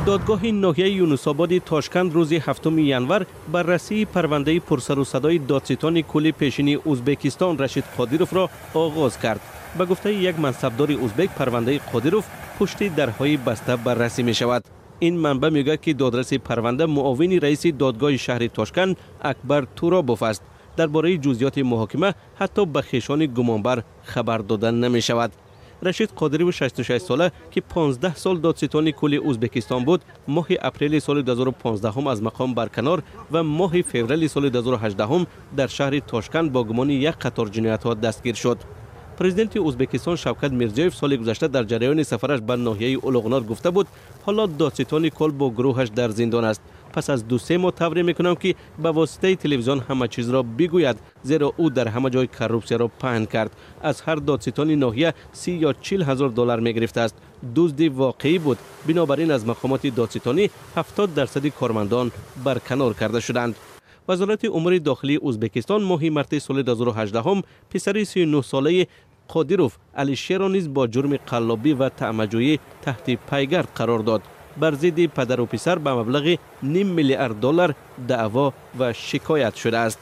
Додгоҳи ноҳияи Юнусободи Тошканд рӯзи 7 январ баррасии парвандаи пурсару садои додситони кулли пешини Узбекистон Рашид Қодировро оғоз кард. Ба гуфтаи як мансабдори узбек, парвандаи Қодиров пушти дарҳои баста баррасӣ мешавад. Ин манбаъ мегӯяд, ки додраси парванда муовини раиси додгоҳи шаҳри Тошканд Акбар Туробов аст. Дар бораи ҷузъиёти муҳокима ҳатто ба хешони гумонбар хабар дода намешавад. Рашид Қодиров 66 сола, ки 15 сол додситони кулли Узбекистон буд, моҳи апрели соли 2015 аз мақом барканор ва моҳи феврали соли 2018 дар шаҳри Тошканд бо гумони як қатор ҷиноятҳо дастгир шуд. Президенти Узбекистон Шавкат Мирзиёев соли гузашта дар ҷараёни сафараш ба ноҳияи Улуғнор гуфта буд, ҳоло додситони кул бо гурӯҳаш дар зиндон аст. Пас аз 2-3 моҳ тавре мекунам, ки ба воситаи телевизион ҳама чизро бигӯяд, зеро ӯ дар ҳама ҷой коррупсияро паҳн кард. Аз ҳар додситони ноҳия 30 ё 40 ҳазор доллар мегирифтааст. Дузди воқеӣ буд. Бинобар ин аз мақомоти додситонӣ 70% кормандон барканор карда шуданд. Вазорати умури дохилии Узбекистон моҳи марти соли 2018 писари 39 солаи Қодиров Алишерро низ бо ҷурми қаллобӣ ва таъмаҷӯӣ таҳти пайгард қарор дод. Бар зидди падару писар ба маблағи ним миллиард доллар даъво ва шикоят шудааст.